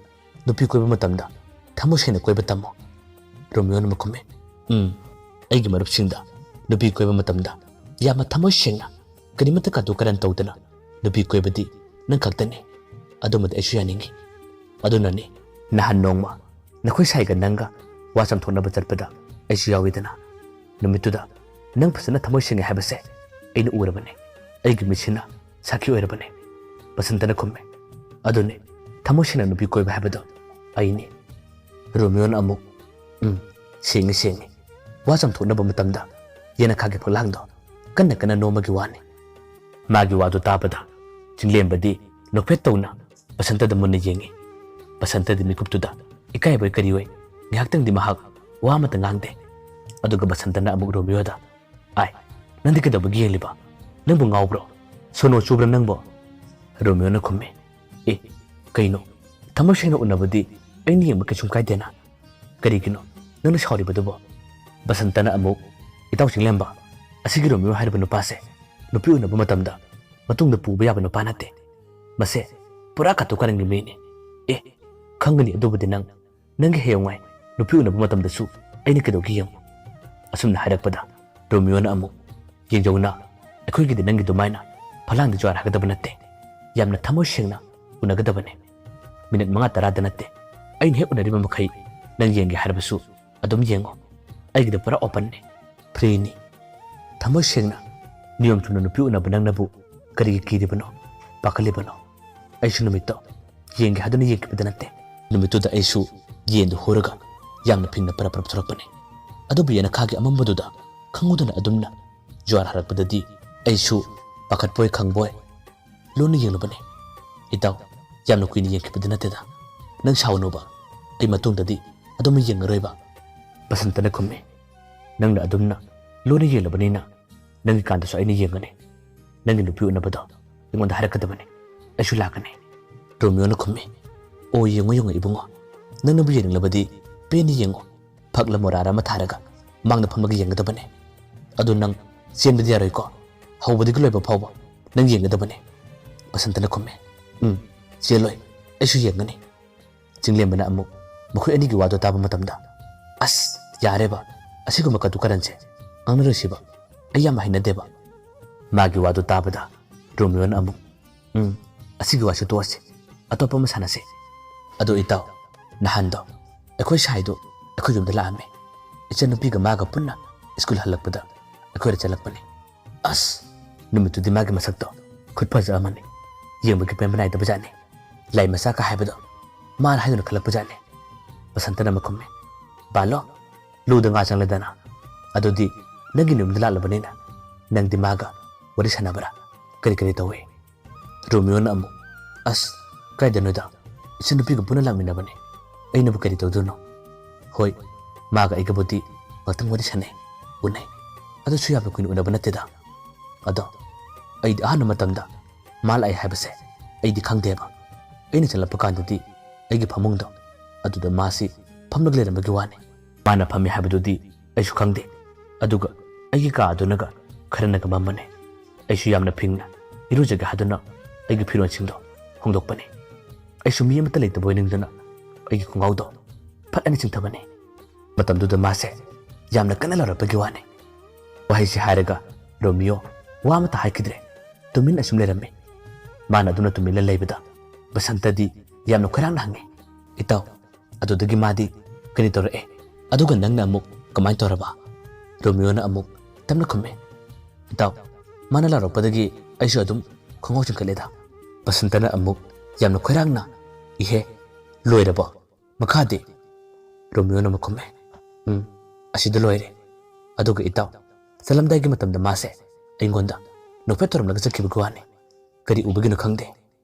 ꯅꯨꯄꯤ ꯀꯣꯏꯕ ꯃꯇꯝꯗ ꯊꯃꯣꯏ ꯁꯦꯡꯅ ꯀꯣꯏꯕ ꯇꯝꯃꯣ꯫" ꯔꯣꯃꯤꯌꯣꯅ ꯑꯃꯨꯛ ꯈꯨꯝꯃꯤ, "ꯎꯝ, ꯑꯩꯒꯤ ꯃꯔꯨꯞꯁꯤꯡꯗ ꯅꯨꯄꯤ ꯀꯣꯏꯕ ꯃꯇꯝꯗ ꯌꯥꯝꯅ ꯊꯃꯣꯏ ꯁꯦꯡꯅ, ꯀꯔꯤꯃꯠꯇ ꯀꯇꯨ ꯀꯥꯔꯟ ꯇꯧꯗꯅ ꯅꯨꯄꯤ ꯀꯣꯏꯕꯗꯤ ꯅꯪ ꯈꯛꯇꯅꯤ꯫ ꯑꯗꯨꯃꯗꯤ ꯑꯩꯁꯨ ꯌꯥꯅꯤꯡꯉꯤ꯫ ꯑꯗꯨꯅꯅꯤ ꯅꯍꯥꯟ ꯅꯣꯡꯃ ꯅꯈꯣꯏ ꯁꯥꯏꯒ ꯅꯪꯒ ꯋꯥ ꯆꯥꯝꯊꯣꯛꯅꯕ ꯆꯠꯄꯗ ꯑꯩꯁꯨ ꯌꯥꯎꯏꯗꯅ꯫ ꯅꯨꯃꯤꯠꯇꯨꯗ ꯅꯪ ꯐꯖꯅ ꯊꯃꯣꯏ ꯁꯦꯡꯉꯦ ꯍꯥꯏꯕꯁꯦ ꯑꯩꯅ ꯎꯔꯕꯅꯤ, ꯑꯩꯒꯤ ꯃꯤꯠꯁꯤꯅ ꯁꯥꯈꯤ ꯑꯣꯏꯔꯕꯅꯤ꯫" ꯕꯁꯟꯇꯅ ꯈꯨꯝꯃꯤ, "ꯑꯗꯨꯅꯤ, ꯊꯃꯣꯏ ꯁꯦꯡꯅ ꯅꯨꯄꯤ ꯀꯣꯏꯕ ꯍꯥꯏꯕꯗꯣ ꯑꯩꯅꯤ꯫" ꯔꯣꯃꯤꯌꯣꯅ ꯑꯃꯨꯛ, "ꯎꯝ, ꯁꯦꯡꯉꯤ, ꯁꯦꯡꯉꯤ꯫ ꯋꯥ ꯆꯥꯝꯊꯣꯛꯅꯕ ꯃꯇꯝꯗ ꯌꯦꯅꯈꯥꯒꯤ ꯐꯛꯂꯥꯡꯗꯣ ꯀꯟꯅ ꯀꯟꯅ ꯅꯣꯝꯕꯒꯤ ꯋꯥꯅꯤ꯫" ꯃꯥꯒꯤ ꯋꯥꯗꯨ ꯇꯥꯕꯗ ꯆꯤꯡꯂꯦꯝꯕꯗꯤ ꯅꯣꯛꯐꯦꯠ ꯇꯧꯅ ꯕꯁꯟꯇꯗ ꯃꯨꯟꯅ ꯌꯦꯡꯉꯤ꯫ ꯕꯁꯟꯇꯗꯤ ꯃꯤꯀꯨꯞꯇꯨꯗ ꯏꯀꯥꯏꯕꯣꯏ ꯀꯔꯤꯑꯣꯏ ꯉꯥꯏꯍꯥꯛꯇꯪꯗꯤ ꯃꯍꯥꯛ ꯋꯥ ꯑꯃꯠꯇ ꯉꯥꯡꯗꯦ꯫ ꯑꯗꯨꯒ ꯕꯁꯟꯇꯅ ꯑꯃꯨꯛ ꯔꯣꯃꯤꯌꯣꯗ, "ꯑꯥꯏ, ꯅꯪꯗꯤ ꯀꯩꯗꯧꯕꯒꯤ ꯌꯦꯡꯂꯤꯕ? ꯅꯪꯕꯨ ꯉꯥꯎꯕ꯭ꯔꯣ? ꯁꯣꯅꯣ ꯆꯨꯕ꯭ꯔꯥ ꯅꯪꯕꯣ?" ꯔꯣꯃꯤꯌꯣꯅ ꯈꯨꯝꯃꯤ, "ꯑꯦ, ꯀꯩꯅꯣ? ꯊꯃꯣꯏ ꯁꯦꯡꯅ ꯎꯅꯕꯗꯤ ꯑꯩꯅ ꯌꯦꯡꯕ ꯀꯩꯁꯨꯝ ꯀꯥꯏꯗꯦꯅ꯫ ꯀꯔꯤꯒꯤꯅꯣ ꯅꯪꯅ ꯁꯥꯎꯔꯤꯕꯗꯨꯕꯣ?" ꯕꯁꯟꯇꯅ ꯑꯃꯨꯛ, "ꯏꯇꯥꯎ ꯆꯤꯡꯂꯦꯝꯕ, ꯑꯁꯤꯒꯤ ꯔꯣꯃꯤꯌꯣ ꯍꯥꯏꯔꯤꯕ ꯅꯨꯄꯥꯁꯦ ꯅꯨꯄꯤ ꯎꯅꯕ ꯃꯇꯝꯗ ꯃꯇꯨꯡꯗ ꯄꯨꯕ ꯌꯥꯕ ꯅꯨꯄꯥ ꯅꯠꯇꯦ꯫ ꯃꯁꯦ ꯄꯨꯔꯥ ꯀꯥꯇꯨ ꯀꯥꯔꯟꯒꯤ ꯃꯤꯅꯤ꯫ ꯑꯦ, ꯈꯪꯒꯅꯤ ꯑꯗꯨꯕꯨꯗꯤ ꯅꯪ꯫ ꯅꯪꯒꯤ ꯍꯌꯦꯡꯋꯥꯏ ꯅꯨꯄꯤ ꯎꯅꯕ ꯃꯇꯝꯗꯁꯨ ꯑꯩꯅ ꯀꯩꯗꯧꯒꯦ ꯌꯦꯡꯉꯨ꯫" ꯑꯁꯨꯝꯅ ꯍꯥꯏꯔꯛꯄꯗ ꯔꯣꯃꯤꯌꯣꯅ ꯑꯃꯨꯛ, "ꯌꯦꯡꯖꯧꯅ, ꯑꯩꯈꯣꯏꯒꯤꯗꯤ ꯅꯪꯒꯤ ꯑꯗꯨꯃꯥꯏꯅ ꯐꯂꯥꯡꯗ ꯖꯨꯋꯥꯔ ꯍꯥꯏꯒꯗꯕ ꯅꯠꯇꯦ꯫ ꯌꯥꯝꯅ ꯊꯃꯣꯏ ꯁꯦꯡꯅ ꯎꯅꯒꯗꯕꯅꯤ꯫ ꯃꯤꯅꯤꯠ ꯃꯉꯥ ꯇꯔꯥꯗ ꯅꯠꯇꯦ꯫ ꯑꯩꯅ ꯍꯦꯛ ꯎꯅꯔꯤꯕ ꯃꯈꯩ ꯅꯪ ꯌꯦꯡꯒꯦ ꯍꯥꯏꯔꯕꯁꯨ ꯑꯗꯨꯝ ꯌꯦꯡꯉꯣ꯫ ꯑꯩꯒꯤꯗꯤ ꯄꯨꯔꯥ ꯑꯣꯄꯟꯅꯤ, ꯐ꯭ꯔꯤꯅꯤ꯫ ꯊꯃꯣꯏ ꯁꯦꯡꯅ ꯅꯤꯌꯣꯝ ꯆꯨꯝꯅ ꯅꯨꯄꯤ ꯎꯅꯕ ꯅꯪꯅꯕꯨ ꯀꯔꯤꯒꯤ ꯀꯤꯔꯤꯕꯅꯣ, ꯄꯥꯈꯠꯂꯤꯕꯅꯣ? ꯑꯩꯁꯨ ꯅꯨꯃꯤꯠꯇꯣ ꯌꯦꯡꯒꯦ ꯍꯥꯏꯗꯨꯅ ꯌꯦꯡꯈꯤꯕꯗ ꯅꯠꯇꯦ꯫ ꯅꯨꯃꯤꯠꯇꯨꯗ ꯑꯩꯁꯨ ꯌꯦꯟꯗꯨ ꯍꯨꯔꯒ ꯌꯥꯝꯅ ꯐꯤꯡꯅ ꯄꯔꯞ ꯄꯔꯞ ꯊꯣꯔꯛꯄꯅꯤ꯫ ꯑꯗꯨꯕꯨ ꯌꯦꯅꯈꯥꯒꯤ ꯑꯃꯝꯕꯗꯨꯗ ꯈꯪꯍꯧꯗꯅ ꯑꯗꯨꯝꯅ ꯖꯨꯋꯥꯔ ꯍꯥꯔꯛꯄꯗꯗꯤ ꯑꯩꯁꯨ ꯄꯥꯈꯠꯄꯣꯏ ꯈꯪꯕꯣꯏ ꯂꯣꯟꯅ ꯌꯦꯡꯂꯨꯕꯅꯤ꯫ "ꯏꯇꯥꯎ, ꯌꯥꯝꯅ ꯀꯨꯏꯅ ꯌꯦꯡꯈꯤꯕꯗꯤ ꯅꯠꯇꯦꯗ꯫ ꯅꯪ ꯁꯥꯎꯅꯨꯕ, ꯑꯩ ꯃꯇꯨꯡꯗꯗꯤ ꯑꯗꯨꯝ ꯌꯦꯡꯉꯔꯣꯏꯕ"꯫ ꯕꯁꯟꯇꯅ ꯈꯨꯝꯃꯤ, "ꯅꯪꯅ ꯑꯗꯨꯝꯅ ꯂꯣꯏꯅ ꯌꯦꯡꯂꯕꯅꯤꯅ ꯅꯪꯒꯤ ꯀꯥꯟꯗꯁꯨ ꯑꯩꯅ ꯌꯦꯡꯒꯅꯤ꯫ ꯅꯪꯒꯤ ꯅꯨꯄꯤ ꯎꯅꯕꯗꯣ ꯑꯩꯉꯣꯟꯗ ꯍꯥꯏꯔꯛꯀꯗꯕꯅꯤ, ꯑꯩꯁꯨ ꯂꯥꯛꯀꯅꯤ"꯫ ꯔꯣꯃꯤꯌꯣꯅ ꯈꯨꯝꯃꯤ, "ꯑꯣ, ꯌꯦꯡꯉꯣ ꯌꯦꯡꯉꯣ ꯏꯕꯨꯡꯉꯣ, ꯅꯪꯅꯕꯨ ꯌꯦꯡꯅꯤꯡꯂꯕꯗꯤ ꯄꯦꯟꯅ ꯌꯦꯡꯉꯣ꯫ ꯐꯛꯂ ꯃꯣꯔꯥꯔ ꯑꯃ ꯊꯥꯔꯒ ꯃꯥꯡꯗ ꯐꯝꯃꯒ ꯌꯦꯡꯒꯗꯕꯅꯦ꯫ ꯑꯗꯨ ꯅꯪ ꯆꯦꯟꯕꯗꯤ ꯌꯥꯔꯣꯏꯀꯣ, ꯍꯧꯕꯗꯒꯤ ꯂꯣꯏꯕ ꯐꯥꯎꯕ ꯅꯪ ꯌꯦꯡꯒꯗꯕꯅꯦ"꯫ ꯕꯁꯟꯇꯅ ꯈꯨꯝꯃꯤ, "ꯎꯝ, ꯆꯦꯜꯂꯣꯏ, ꯑꯩꯁꯨ ꯌꯦꯡꯒꯅꯤ"꯫ ꯆꯤꯡꯂꯦꯝꯕꯅ ꯑꯃꯨꯛ ꯃꯈꯣꯏ ꯑꯅꯤꯒꯤ ꯋꯥꯗꯨ ꯇꯥꯕ ꯃꯇꯝꯗ, "ꯑꯁ, ꯌꯥꯔꯦꯕ, ꯑꯁꯤꯒꯨꯝꯕ ꯀꯇꯨ ꯀꯔꯟꯁꯦ ꯉꯥꯡꯅꯔꯣꯏꯁꯤꯕ, ꯑꯩ ꯌꯥꯝ ꯍꯩꯅꯗꯦꯕ"꯫ ꯃꯥꯒꯤ ꯋꯥꯗꯨ ꯇꯥꯕꯗ ꯔꯣꯃꯤꯌꯣꯅ ꯑꯃꯨꯛ, "ꯎꯝ, ꯑꯁꯤꯒꯤ ꯋꯥꯁꯨ ꯇꯣꯛꯑꯁꯤ, ꯑꯇꯣꯞꯄ ꯑꯃ ꯁꯥꯟꯅꯁꯤ꯫ ꯑꯗꯣ ꯏꯇꯥꯎ, ꯅꯍꯥꯟꯗꯣ ꯑꯩꯈꯣꯏ ꯁꯥꯏꯗꯣ ꯑꯩꯈꯣꯏ ꯌꯨꯝꯗ ꯂꯥꯛꯑꯝꯃꯦ꯫ ꯏꯆꯟꯅꯨꯄꯤꯒ ꯃꯥꯒ ꯄꯨꯟꯅ ꯁ꯭ꯀꯨꯜ ꯍꯜꯂꯛꯄꯗ ꯑꯩꯈꯣꯏꯗ ꯆꯠꯂꯛꯄꯅꯦ꯫ ꯑꯁ, ꯅꯨꯃꯤꯠꯇꯨꯗꯤ ꯃꯥꯒꯤ ꯃꯁꯛꯇꯣ ꯈꯨꯠ ꯐꯖ ꯑꯃꯅꯤ, ꯌꯦꯡꯕꯒꯤ ꯄꯦꯟꯕ ꯅꯥꯏꯗꯕꯖꯥꯠꯅꯤ꯫ ꯂꯥꯏ ꯃꯆꯥ ꯀ ꯍꯥꯏꯕꯗꯣ ꯃꯥꯅ ꯍꯥꯏꯗꯨꯅ ꯈꯜꯂꯛꯄꯖꯥꯠꯅꯤ"꯫ ꯕꯁꯟꯇꯅ ꯑꯃꯨꯛ ꯈꯨꯝꯃꯤ, "ꯕꯥꯂꯣ, ꯂꯨꯗ ꯉꯥ ꯆꯪꯂꯗꯅ꯫ ꯑꯗꯨꯗꯤ ꯅꯪꯒꯤ ꯅꯌꯨꯝꯗ ꯂꯥꯛꯂꯕꯅꯤꯅ ꯅꯪꯗꯤ ꯃꯥꯒ ꯋꯥꯔꯤ ꯁꯥꯟꯅꯕ꯭ꯔꯥ? ꯀꯔꯤ ꯀꯔꯤ ꯇꯧꯏ?" ꯔꯣꯃꯤꯌꯣꯅ ꯑꯃꯨꯛ, "ꯑꯁ, ꯀꯥꯏꯗꯅꯣꯗ, ꯏꯆꯟꯅꯨꯄꯤꯒ ꯄꯨꯟꯅ ꯂꯥꯛꯃꯤꯟꯅꯕꯅꯦ, ꯑꯩꯅꯕꯨ ꯀꯔꯤ ꯇꯧꯗꯣꯏꯅꯣ? ꯍꯣꯏ, ꯃꯥꯒ ꯑꯩꯒꯕꯨꯗꯤ ꯉꯥꯛꯇꯪ ꯋꯥꯔꯤ ꯁꯥꯟꯅꯩ, ꯎꯅꯩ, ꯑꯗꯨꯁꯨ ꯌꯥꯝꯅ ꯀꯨꯏꯅ ꯎꯅꯕ ꯅꯠꯇꯦꯗ꯫ ꯑꯗꯣ ꯑꯩꯗꯤ ꯑꯍꯥꯟꯕ ꯃꯇꯝꯗ ꯃꯥ ꯂꯥꯛꯑꯦ ꯍꯥꯏꯕꯁꯦ ꯑꯩꯗꯤ ꯈꯪꯗꯦꯕ꯫ ꯑꯩꯅ ꯆꯠꯂꯛꯄ ꯀꯥꯟꯗꯗꯤ ꯑꯩꯒꯤ ꯐꯃꯨꯡꯗꯣ ꯑꯗꯨꯗ ꯃꯥꯁꯤ ꯐꯝꯂꯒ ꯂꯩꯔꯝꯕꯒꯤ ꯋꯥꯅꯤ꯫ ꯃꯥꯅ ꯐꯝꯃꯤ ꯍꯥꯏꯕꯗꯨꯗꯤ ꯑꯩꯁꯨ ꯈꯪꯗꯦ꯫ ꯑꯗꯨꯒ ꯑꯩꯒꯤ ꯀꯥ ꯑꯗꯨꯅꯒ ꯈꯔꯅꯒ ꯃꯝꯕꯅꯦ꯫ ꯑꯩꯁꯨ ꯌꯥꯝꯅ ꯐꯤꯡꯅ ꯏꯔꯨꯖꯒꯦ ꯍꯥꯏꯗꯨꯅ ꯑꯩꯒꯤ ꯐꯤꯔꯣꯜꯁꯤꯡꯗꯣ ꯍꯣꯡꯗꯣꯛꯄꯅꯦ꯫ ꯑꯩꯁꯨ ꯃꯤ ꯑꯃꯠꯇ ꯂꯩꯇꯕꯣꯏ ꯅꯤꯡꯗꯨꯅ ꯑꯩꯒꯤ ꯈꯣꯡꯒ꯭ꯔꯥꯎꯗꯣ ꯐꯠ ꯍꯥꯏꯅ ꯆꯤꯡꯊꯕꯅꯦ꯫ ꯃꯇꯝꯗꯨꯗ ꯃꯥꯁꯦ ꯌꯥꯝꯅ ꯀꯟꯅ ꯂꯥꯎꯔꯛꯄꯒꯤ ꯋꯥꯅꯤ꯫ ꯋꯥꯍꯩꯁꯤ ꯍꯥꯏꯔꯒ ꯔꯣꯃꯤꯌꯣ ꯋꯥ ꯑꯃꯠꯇ ꯍꯥꯏꯈꯤꯗ꯭ꯔꯦ꯫ ꯇꯨꯃꯤꯟ ꯑꯁꯨꯝ ꯂꯩꯔꯝꯃꯤ꯫ ꯃꯥꯅ ꯑꯗꯨꯝꯅ ꯇꯨꯃꯤꯟꯅ ꯂꯩꯕꯗ ꯕꯁꯟꯇꯗꯤ ꯌꯥꯝꯅ ꯈꯣꯏꯔꯥꯡꯅ ꯍꯪꯉꯤ, "ꯏꯇꯥꯎ, ꯑꯗꯨꯗꯒꯤ ꯃꯥꯗꯤ ꯀꯔꯤ ꯇꯧꯔꯛꯑꯦ? ꯑꯗꯨꯒ ꯅꯪꯅ ꯑꯃꯨꯛ ꯀꯃꯥꯏꯅ ꯇꯧꯔꯕ?" ꯔꯣꯃꯤꯌꯣꯅ ꯑꯃꯨꯛ ꯇꯞꯅ ꯈꯨꯝꯃꯦ, "ꯏꯇꯥꯎ, ꯃꯥꯅ ꯂꯥꯎꯔꯛꯄꯗꯒꯤ ꯑꯩꯁꯨ ꯑꯗꯨꯝ ꯈꯣꯡꯒ꯭ꯔꯥꯎ ꯆꯤꯡꯈꯠꯂꯦꯗ"꯫ ꯕꯁꯟꯇꯅ ꯑꯃꯨꯛ ꯌꯥꯝꯅ ꯈꯣꯏꯔꯥꯡꯅ, "ꯏꯍꯦ, ꯂꯣꯏꯔꯕꯣ? ꯃꯈꯥꯗꯤ?" ꯔꯣꯃꯤꯌꯣꯅ ꯑꯃꯨꯛ ꯈꯨꯝꯃꯦ, "ꯎꯝ, ꯑꯁꯤꯗ ꯂꯣꯏꯔꯦ꯫ ꯑꯗꯨꯒ ꯏꯇꯥꯎ, ꯆꯠꯂꯝꯗꯥꯏꯒꯤ ꯃꯇꯝꯗ ꯃꯥꯁꯦ ꯑꯩꯉꯣꯟꯗ ꯅꯣꯛꯐꯦꯠ ꯇꯧꯔꯝꯂꯒ ꯆꯠꯈꯤꯕꯒꯤ ꯋꯥꯅꯤ꯫ ꯀꯔꯤ ꯎꯕꯒꯤꯅꯣ ꯈꯪꯗꯦ"꯫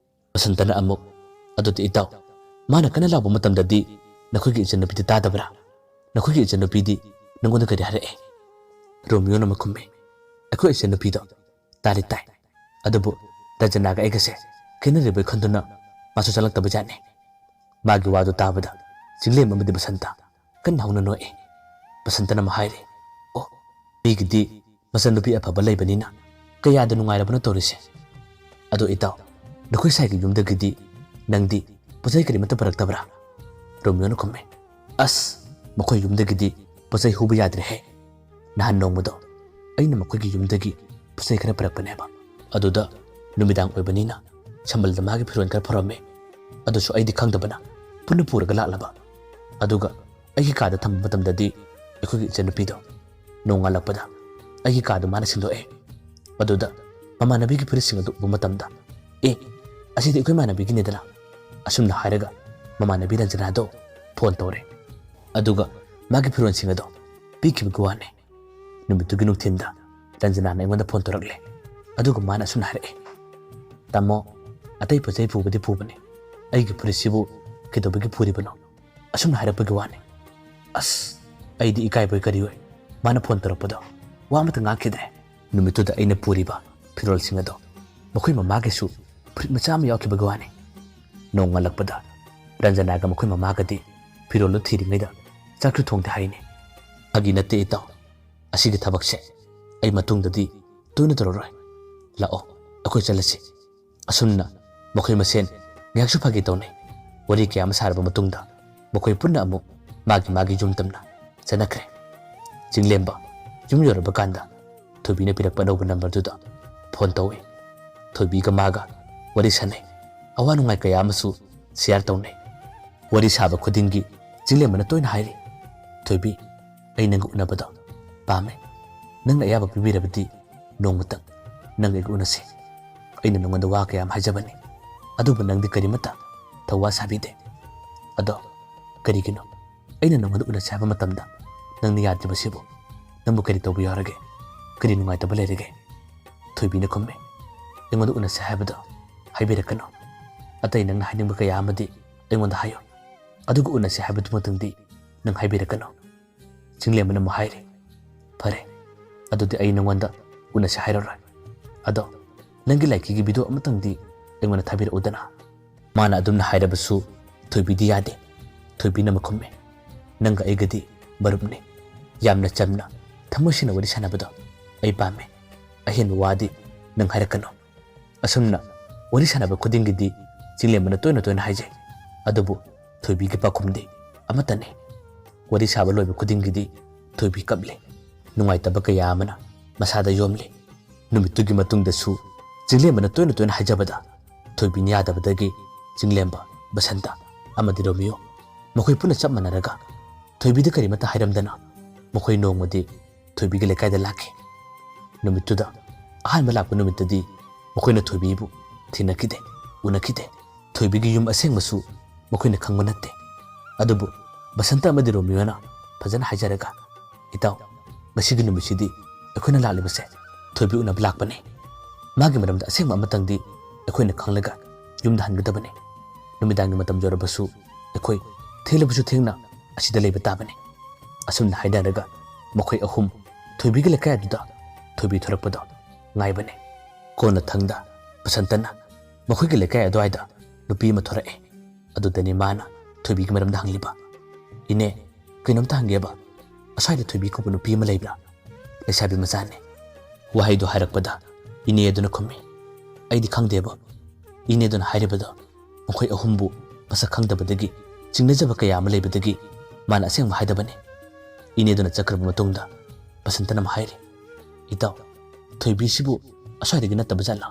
ꯕꯁꯟꯇꯅ ꯑꯃꯨꯛ, "ꯑꯗꯨꯗꯤ ꯏꯇꯥꯎ, ꯃꯥꯅ ꯀꯟꯅ ꯂꯥꯎꯕ ꯃꯇꯝꯗꯗꯤ ꯅꯈꯣꯏꯒꯤ ꯏꯆꯟꯅꯨꯄꯤꯗꯤ ꯇꯥꯗꯕ꯭ꯔꯥ? ꯅꯈꯣꯏꯒꯤ ꯏꯆꯟꯅꯨꯄꯤꯗꯤ ꯅꯪꯉꯣꯟꯗ ꯀꯔꯤ ꯍꯥꯏꯔꯛꯑꯦ?" ꯔꯣꯃꯤꯌꯣꯅ ꯑꯃꯨꯛ ꯈꯨꯝꯃꯤ, "ꯑꯩꯈꯣꯏ ꯏꯆꯟꯅꯨꯄꯤꯗꯣ ꯇꯥꯗꯤ ꯇꯥꯏ, ꯑꯗꯨꯕꯨ ꯔꯟꯖꯅꯥꯒ ꯑꯩꯒꯁꯦ ꯈꯦꯠꯅꯔꯤꯕꯩ ꯈꯟꯗꯨꯅ ꯃꯥꯁꯨ ꯆꯠꯂꯛꯇꯕ ꯖꯥꯠꯅꯤ꯫ ꯃꯥꯒꯤ ꯋꯥꯗꯨ ꯇꯥꯕꯗ ꯆꯤꯡꯂꯦꯝ ꯑꯃꯗꯤ ꯕꯁꯟꯇ ꯀꯟꯅ ꯍꯧꯅ ꯅꯣꯛꯏ꯫" ꯕꯁꯟꯇꯅ ꯑꯃꯨꯛ ꯍꯥꯏꯔꯤ, "ꯑꯣ, ꯃꯤꯒꯤꯗꯤ ꯃꯆꯟꯅꯨꯄꯤ ꯑꯐꯕ ꯂꯩꯕꯅꯤꯅ ꯀꯌꯥꯗ ꯅꯨꯡꯉꯥꯏꯔꯕꯅꯣ ꯇꯧꯔꯤꯁꯦ꯫ ꯑꯗꯣ ꯏꯇꯥꯎ, ꯅꯈꯣꯏ ꯁꯥꯏꯒꯤ ꯌꯨꯝꯗꯒꯤꯗꯤ ꯅꯪꯗꯤ ꯄꯣꯠ ꯆꯩ ꯀꯔꯤꯃꯠꯇ ꯄꯨꯔꯛꯇꯕ꯭ꯔꯥ?" ꯔꯣꯃꯤꯌꯣꯅ ꯈꯨꯝꯃꯤ, "ꯑꯁ, ꯃꯈꯣꯏ ꯌꯨꯝꯗꯒꯤꯗꯤ ꯄꯣꯠ ꯆꯩ ꯍꯨꯕ ꯌꯥꯗ꯭ꯔꯦꯍꯦ꯫ ꯅꯍꯥꯟ ꯅꯣꯡꯃꯗꯣ ꯑꯩꯅ ꯃꯈꯣꯏꯒꯤ ꯌꯨꯝꯗꯒꯤ ꯄꯣꯠ ꯆꯩ ꯈꯔ ꯄꯨꯔꯛꯄꯅꯦꯕ꯫ ꯑꯗꯨꯗ ꯅꯨꯃꯤꯗꯥꯡ ꯑꯣꯏꯕꯅꯤꯅ ꯁꯝꯕꯜꯗ ꯃꯥꯒꯤ ꯐꯤꯔꯣꯜ ꯈꯔ ꯐꯧꯔꯝꯃꯦ꯫ ꯑꯗꯨꯁꯨ ꯑꯩꯗꯤ ꯈꯪꯗꯕꯅ ꯄꯨꯟꯅ ꯄꯨꯔꯒ ꯂꯥꯛꯂꯕ꯫ ꯑꯗꯨꯒ ꯑꯩꯒꯤ ꯀꯥꯗ ꯊꯝꯕ ꯃꯇꯝꯗꯗꯤ ꯑꯩꯈꯣꯏꯒꯤ ꯏꯆꯟꯅꯨꯄꯤꯗꯣ ꯅꯣꯡꯉꯥꯜꯂꯛꯄꯗ ꯑꯩꯒꯤ ꯀꯥꯗꯨ ꯃꯥꯅ ꯁꯦꯡꯗꯣꯛꯑꯦ꯫ ꯑꯗꯨꯗ ꯃꯃꯥꯟꯅꯕꯤꯒꯤ ꯐꯨꯔꯤꯠꯁꯤꯡ ꯑꯗꯨ ꯎꯕ ꯃꯇꯝꯗ, 'ꯑꯦ, ꯑꯁꯤꯗꯤ ꯑꯩꯈꯣꯏ ꯏꯃꯥꯟꯅꯕꯤꯒꯤꯅꯦꯗꯅ,' ꯑꯁꯨꯝꯅ ꯍꯥꯏꯔꯒ ꯃꯃꯥꯟꯅꯕꯤ ꯔꯟꯖꯅꯥꯗꯣ ꯐꯣꯟ ꯇꯧꯔꯦ꯫ ꯑꯗꯨꯒ ꯃꯥꯒꯤ ꯐꯤꯔꯣꯜꯁꯤꯡ ꯑꯗꯣ ꯄꯤꯈꯤꯕꯒꯤ ꯋꯥꯅꯤ꯫ ꯅꯨꯃꯤꯠꯇꯨꯒꯤ ꯅꯨꯡꯊꯤꯟꯗ ꯔꯟꯖꯅꯥꯅ ꯑꯩꯉꯣꯟꯗ ꯐꯣꯟ ꯇꯧꯔꯛꯂꯦ꯫ ꯑꯗꯨꯒ ꯃꯥꯅ ꯑꯁꯨꯝꯅ ꯍꯥꯏꯔꯛꯑꯦ, 'ꯇꯥꯃꯣ, ꯑꯇꯩ ꯄꯣꯠ ꯆꯩ ꯄꯨꯕꯗꯤ ꯄꯨꯕꯅꯤ, ꯑꯩꯒꯤ ꯐꯨꯔꯤꯠꯁꯤꯕꯨ ꯀꯩꯗꯧꯕꯒꯤ ꯄꯨꯔꯤꯕꯅꯣ?' ꯑꯁꯨꯝꯅ ꯍꯥꯏꯔꯛꯄꯒꯤ ꯋꯥꯅꯤ꯫ ꯑꯁ, ꯑꯩꯗꯤ ꯏꯀꯥꯏꯕꯣꯏ ꯀꯔꯤꯑꯣꯏ ꯃꯥꯅ ꯐꯣꯟ ꯇꯧꯔꯛꯄꯗꯣ ꯋꯥ ꯑꯃꯇ ꯉꯥꯡꯈꯤꯗ꯭ꯔꯦ꯫ ꯅꯨꯃꯤꯠꯇꯨꯗ ꯑꯩꯅ ꯄꯨꯔꯤꯕ ꯐꯤꯔꯣꯜꯁꯤꯡ ꯑꯗꯣ ꯃꯈꯣꯏ ꯃꯃꯥꯒꯤꯁꯨ ꯐꯨꯔꯤꯠ ꯃꯆꯥ ꯑꯃ ꯌꯥꯎꯈꯤꯕꯒꯤ ꯋꯥꯅꯤ꯫ ꯅꯣꯡꯉꯥꯜꯂꯛꯄꯗ ꯔꯟꯖꯅꯥꯒ ꯃꯈꯣꯏ ꯃꯃꯥꯒꯗꯤ ꯐꯤꯔꯣꯜꯗꯨ ꯊꯤꯔꯤꯉꯩꯗ ꯆꯥꯛꯁꯨ ꯊꯣꯡꯗꯦ ꯍꯥꯏꯅꯤ꯫ ꯐꯥꯒꯤ ꯅꯠꯇꯦ ꯏꯇꯥꯎ, ꯑꯁꯤꯒꯤ ꯊꯕꯛꯁꯦ ꯑꯩ ꯃꯇꯨꯡꯗꯗꯤ ꯇꯣꯏꯅ ꯇꯧꯔꯔꯣꯏ꯫ ꯂꯥꯛꯑꯣ, ꯑꯩꯈꯣꯏ ꯆꯠꯂꯁꯤ꯫ ꯑꯁꯨꯝꯅ ꯃꯈꯣꯏ ꯃꯁꯦꯟ ꯉꯥꯏꯍꯥꯛꯁꯨ ꯐꯥꯒꯤ ꯇꯧꯅꯩ꯫ ꯋꯥꯔꯤ ꯀꯌꯥ ꯑꯃ ꯁꯥꯔꯕ ꯃꯇꯨꯡꯗ ꯃꯈꯣꯏ ꯄꯨꯟꯅ ꯑꯃꯨꯛ ꯃꯥꯒꯤ ꯃꯥꯒꯤ ꯌꯨꯝ ꯇꯝꯅ ꯆꯠꯅꯈ꯭ꯔꯦ꯫ ꯆꯤꯡꯂꯦꯝꯕ ꯌꯨꯝ ꯌꯧꯔꯕ ꯀꯥꯟꯗ ꯊꯣꯏꯕꯤꯅ ꯄꯤꯔꯛꯄ ꯑꯅꯧꯕ ꯅꯝꯕꯔꯗꯨꯗ ꯐꯣꯟ ꯇꯧꯏ꯫ ꯊꯣꯏꯕꯤꯒ ꯃꯥꯒ ꯋꯥꯔꯤ ꯁꯥꯟꯅꯩ꯫ ꯑꯋꯥ ꯅꯨꯡꯉꯥꯏ ꯀꯌꯥ ꯑꯃꯁꯨ ꯁꯤꯌꯥꯔ ꯇꯧꯅꯩ꯫ ꯋꯥꯔꯤ ꯁꯥꯕ ꯈꯨꯗꯤꯡꯒꯤ ꯆꯤꯡꯂꯦꯝꯕꯅ ꯇꯣꯏꯅ ꯍꯥꯏꯔꯤ, "ꯊꯣꯏꯕꯤ, ꯑꯩ ꯅꯪꯒ ꯎꯅꯕꯗꯣ ꯄꯥꯝꯃꯦ꯫ ꯅꯪꯅ ꯑꯌꯥꯕ ꯄꯤꯕꯤꯔꯕꯗꯤ ꯅꯣꯡꯃꯇꯪ ꯅꯪꯒ ꯑꯩꯒ ꯎꯅꯁꯤ꯫ ꯑꯩꯅ ꯅꯉꯣꯟꯗ ꯋꯥ ꯀꯌꯥ ꯑꯃ ꯍꯥꯏꯖꯕꯅꯤ, ꯑꯗꯨꯕꯨ ꯅꯪꯗꯤ ꯀꯔꯤꯃꯠꯇ ꯊꯧꯋꯥ ꯁꯥꯕꯤꯗꯦ꯫ ꯑꯗꯣ ꯀꯔꯤꯒꯤꯅꯣ? ꯑꯩꯅ ꯅꯉꯣꯟꯗ ꯎꯅꯁꯤ ꯍꯥꯏꯕ ꯃꯇꯝꯗ ꯅꯪꯅ ꯌꯥꯗ꯭ꯔꯤꯕꯁꯤꯕꯨ ꯅꯪꯕꯨ ꯀꯔꯤ ꯇꯧꯕ ꯌꯥꯎꯔꯒꯦ? ꯀꯔꯤ ꯅꯨꯡꯉꯥꯏꯇꯕ ꯂꯩꯔꯒꯦ?" ꯊꯣꯏꯕꯤꯅ ꯈꯨꯝꯃꯤ, "ꯑꯩꯉꯣꯟꯗ ꯎꯅꯁꯤ ꯍꯥꯏꯕꯗꯣ ꯍꯥꯏꯕꯤꯔꯛꯀꯅꯨ꯫ ꯑꯇꯩ ꯅꯪꯅ ꯍꯥꯏꯅꯤꯡꯕ ꯀꯌꯥ ꯑꯃꯗꯤ ꯑꯩꯉꯣꯟꯗ ꯍꯥꯏꯌꯨ꯫ ꯑꯗꯨꯒ ꯎꯅꯁꯤ ꯍꯥꯏꯕꯗꯨꯃꯛꯇꯪꯗꯤ ꯅꯪ ꯍꯥꯏꯕꯤꯔꯛꯀꯅꯨ꯫ ꯆꯤꯡꯂꯦꯝꯕꯅ ꯑꯃꯨꯛ ꯍꯥꯏꯔꯤ, "ꯐꯔꯦ, ꯑꯗꯨꯗꯤ ꯑꯩ ꯅꯉꯣꯟꯗ ꯎꯅꯁꯤ ꯍꯥꯏꯔꯔꯣꯏ꯫ ꯑꯗꯣ ꯅꯪꯒꯤ ꯂꯥꯏꯀꯤꯒꯤ ꯚꯤꯗꯤꯑꯣ ꯑꯃꯇꯪꯗꯤ ꯑꯩꯉꯣꯟꯗ ꯊꯥꯕꯤꯔꯛꯎꯗꯅ꯫" ꯃꯥꯅ ꯑꯗꯨꯝꯅ ꯍꯥꯏꯔꯕꯁꯨ ꯊꯣꯏꯕꯤꯗꯤ ꯌꯥꯗꯦ꯫ ꯊꯣꯏꯕꯤꯅ ꯑꯃꯨꯛ ꯈꯨꯝꯃꯤ, "ꯅꯪꯒ ꯑꯩꯒꯗꯤ ꯃꯔꯨꯞꯅꯤ꯫ ꯌꯥꯝꯅ ꯆꯝꯅ, ꯊꯃꯣꯏ ꯁꯦꯡꯅ ꯋꯥꯔꯤ ꯁꯥꯟꯅꯕꯗꯣ ꯑꯩ ꯄꯥꯝꯃꯦ꯫ ꯑꯍꯦꯟꯕ ꯋꯥꯗꯤ ꯅꯪ ꯍꯥꯏꯔꯛꯀꯅꯨ꯫" ꯑꯁꯨꯝꯅ ꯋꯥꯔꯤ ꯁꯥꯟꯅꯕ ꯈꯨꯗꯤꯡꯒꯤꯗꯤ ꯆꯤꯡꯂꯦꯝꯕꯅ ꯇꯣꯏꯅ ꯇꯣꯏꯅ ꯍꯥꯏꯖꯩ꯫ ꯑꯗꯨꯕꯨ ꯊꯣꯏꯕꯤꯒꯤ ꯄꯥꯎꯈꯨꯝꯗꯤ ꯑꯃꯠꯇꯅꯤ꯫ ꯋꯥꯔꯤ ꯁꯥꯕ ꯂꯣꯏꯕ ꯈꯨꯗꯤꯡꯒꯤꯗꯤ ꯊꯣꯏꯕꯤ ꯀꯞꯂꯤ꯫ ꯅꯨꯡꯉꯥꯏꯇꯕ ꯀꯌꯥ ꯑꯃꯅ ꯃꯁꯥꯗ ꯌꯣꯝꯂꯤ꯫ ꯅꯨꯃꯤꯠꯇꯨꯒꯤ ꯃꯇꯨꯡꯗꯁꯨ ꯆꯤꯡꯂꯦꯝꯕꯅ ꯇꯣꯏꯅ ꯇꯣꯏꯅ ꯍꯥꯏꯖꯕꯗ ꯊꯣꯏꯕꯤꯅ ꯌꯥꯗꯕꯗꯒꯤ ꯆꯤꯡꯂꯦꯝꯕ, ꯕꯁꯟꯇ ꯑꯃꯗꯤ ꯔꯣꯃꯤꯌꯣ ꯃꯈꯣꯏ ꯄꯨꯟꯅ ꯆꯞ ꯃꯥꯟꯅꯔꯒ ꯊꯣꯏꯕꯤꯗ ꯀꯔꯤꯃꯠꯇ ꯍꯥꯏꯔꯝꯗꯅ ꯃꯈꯣꯏ ꯅꯣꯡꯃꯗꯤ ꯊꯣꯏꯕꯤꯒꯤ ꯂꯩꯀꯥꯏꯗ ꯂꯥꯛꯈꯤ꯫ ꯅꯨꯃꯤꯠꯇꯨꯗ ꯑꯍꯥꯟꯕ ꯂꯥꯛꯄ ꯅꯨꯃꯤꯠꯇꯗꯤ ꯃꯈꯣꯏꯅ ꯊꯣꯏꯕꯤꯕꯨ ꯊꯦꯡꯅꯈꯤꯗꯦ, ꯎꯅꯈꯤꯗꯦ꯫ ꯊꯣꯏꯕꯤꯒꯤ ꯌꯨꯝ ꯑꯁꯦꯡꯕꯁꯨ ꯃꯈꯣꯏꯅ ꯈꯪꯕ ꯅꯠꯇꯦ꯫ ꯑꯗꯨꯕꯨ ꯕꯁꯟꯇ ꯑꯃꯗꯤ ꯔꯣꯃꯤꯌꯣꯅ ꯐꯖꯅ ꯍꯥꯏꯖꯔꯒ, "ꯏꯇꯥꯎ, ꯉꯁꯤꯒꯤ ꯅꯨꯃꯤꯠꯁꯤꯗꯤ ꯑꯩꯈꯣꯏꯅ ꯂꯥꯛꯂꯤꯕꯁꯦ ꯊꯣꯏꯕꯤ ꯎꯅꯕ ꯂꯥꯛꯄꯅꯤ꯫ ꯃꯥꯒꯤ ꯃꯔꯝꯗ ꯑꯁꯦꯡꯕ ꯑꯃꯇꯪꯗꯤ ꯑꯩꯈꯣꯏꯅ ꯈꯪꯂꯒ ꯌꯨꯝꯗ ꯍꯟꯒꯗꯕꯅꯤ꯫ ꯅꯨꯃꯤꯗꯥꯡꯒꯤ ꯃꯇꯝ ꯌꯧꯔꯕꯁꯨ ꯑꯩꯈꯣꯏ ꯊꯦꯡꯂꯕꯁꯨ ꯊꯦꯡꯅ ꯑꯁꯤꯗ ꯂꯩꯕ ꯇꯥꯕꯅꯤ꯫" ꯑꯁꯨꯝꯅ ꯍꯥꯏꯅꯔꯒ ꯃꯈꯣꯏ ꯑꯍꯨꯝ ꯊꯣꯏꯕꯤꯒꯤ ꯂꯩꯀꯥꯏ ꯑꯗꯨꯗ ꯊꯣꯏꯕꯤ ꯊꯣꯔꯛꯄꯗꯣ ꯉꯥꯏꯕꯅꯤ꯫ ꯀꯣꯟꯅꯊꯪꯗ ꯕꯁꯟꯇꯅ ꯃꯈꯣꯏꯒꯤ ꯂꯩꯀꯥꯏ ꯑꯗꯨꯋꯥꯏꯗ ꯅꯨꯄꯤ ꯑꯃ ꯊꯣꯔꯛꯑꯦ꯫ ꯑꯗꯨꯗꯅꯤ ꯃꯥꯅ ꯊꯣꯏꯕꯤꯒꯤ ꯃꯔꯝꯗ ꯍꯪꯂꯤꯕ꯫ "ꯏꯅꯦ, ꯀꯩꯅꯣꯝꯇ ꯍꯪꯒꯦꯕ, ꯑꯁ꯭ꯋꯥꯏꯗ ꯊꯣꯏꯕꯤ ꯀꯧꯕ ꯅꯨꯄꯤ ꯑꯃ ꯂꯩꯕ꯭ꯔꯥ? ꯂꯩꯁꯥꯕꯤ ꯃꯆꯥꯅꯤ꯫" ꯋꯥꯍꯩꯗꯨ ꯍꯥꯏꯔꯛꯄꯗ ꯏꯅꯦ ꯑꯗꯨꯅ ꯈꯨꯝꯃꯤ, "ꯑꯩꯗꯤ ꯈꯪꯗꯦꯕ꯫ ꯏꯅꯦ ꯑꯗꯨꯅ ꯍꯥꯏꯔꯤꯕꯗꯣ ꯃꯈꯣꯏ ꯑꯍꯨꯝꯕꯨ ꯃꯁꯛ ꯈꯪꯗꯕꯗꯒꯤ ꯆꯤꯡꯅꯖꯕ ꯀꯌꯥ ꯑꯃ ꯂꯩꯕꯗꯒꯤ ꯃꯥꯅ ꯑꯁꯦꯡꯕ ꯍꯥꯏꯗꯕꯅꯤ꯫" ꯏꯅꯦ ꯑꯗꯨꯅ ꯆꯠꯈ꯭ꯔꯕ ꯃꯇꯨꯡꯗ ꯕꯁꯟꯇꯅ ꯑꯃꯨꯛ ꯍꯥꯏꯔꯤ, "ꯏꯇꯥꯎ, ꯊꯣꯏꯕꯤꯁꯤꯕꯨ ꯑꯁ꯭ꯋꯥꯏꯗꯒꯤ ꯅꯠꯇꯕ ꯖꯥꯠꯂꯥ?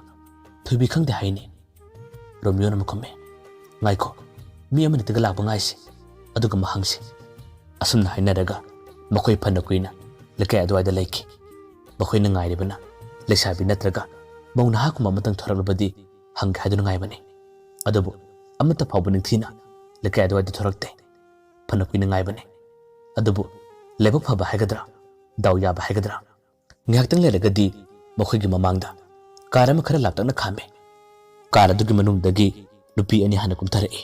ꯊꯣꯏꯕꯤ ꯈꯪꯗꯦ ꯍꯥꯏꯅꯦ꯫" ꯔꯣꯃꯤꯌꯣꯅ ꯑꯃꯨꯛ ꯈꯨꯝꯃꯤ, "ꯉꯥꯏꯈꯣ, ꯃꯤ ꯑꯃꯅꯤꯇꯒ ꯂꯥꯛꯄ ꯉꯥꯏꯁꯤ, ꯑꯗꯨꯒ ꯑꯃꯨꯛ ꯍꯪꯁꯤ꯫" ꯑꯁꯨꯝꯅ ꯍꯥꯏꯅꯔꯒ ꯃꯈꯣꯏ ꯐꯅ ꯀꯨꯏꯅ ꯂꯩꯀꯥꯏ ꯑꯗꯨꯋꯥꯏꯗ ꯂꯩꯈꯤ꯫ ꯃꯈꯣꯏꯅ ꯉꯥꯏꯔꯤꯕꯅ ꯂꯩꯁꯥꯕꯤ ꯅꯠꯇ꯭ꯔꯒ ꯃꯧ ꯅꯍꯥꯒꯨꯝꯕ ꯑꯃꯇꯪ ꯊꯣꯔꯛꯂꯕꯗꯤ ꯍꯪꯒꯦ ꯍꯥꯏꯗꯨꯅ ꯉꯥꯏꯕꯅꯤ꯫ ꯑꯗꯨꯕꯨ ꯑꯃꯠꯇ ꯐꯥꯎꯕ ꯅꯤꯡꯊꯤꯅ ꯂꯩꯀꯥꯏ ꯑꯗꯨꯋꯥꯏꯗ ꯊꯣꯔꯛꯇꯦ꯫ ꯐꯅ ꯀꯨꯏꯅ ꯉꯥꯏꯕꯅꯤ꯫ ꯑꯗꯨꯕꯨ ꯂꯥꯏꯕꯛ ꯐꯕ ꯍꯥꯏꯒꯗ꯭ꯔꯥ, ꯗꯥꯎ ꯌꯥꯕ ꯍꯥꯏꯒꯗ꯭ꯔꯥ, ꯉꯥꯏꯍꯥꯛꯇꯪ ꯂꯩꯔꯒꯗꯤ ꯃꯈꯣꯏꯒꯤ ꯃꯃꯥꯡꯗ ꯀꯥꯔ ꯑꯃ ꯈꯔ ꯂꯥꯞꯇꯛꯅ ꯈꯥꯝꯃꯤ꯫ ꯀꯥꯔ ꯑꯗꯨꯒꯤ ꯃꯅꯨꯡꯗꯒꯤ ꯅꯨꯄꯤ ꯑꯅꯤ ꯍꯥꯟꯅ ꯀꯨꯝꯊꯔꯛꯏ꯫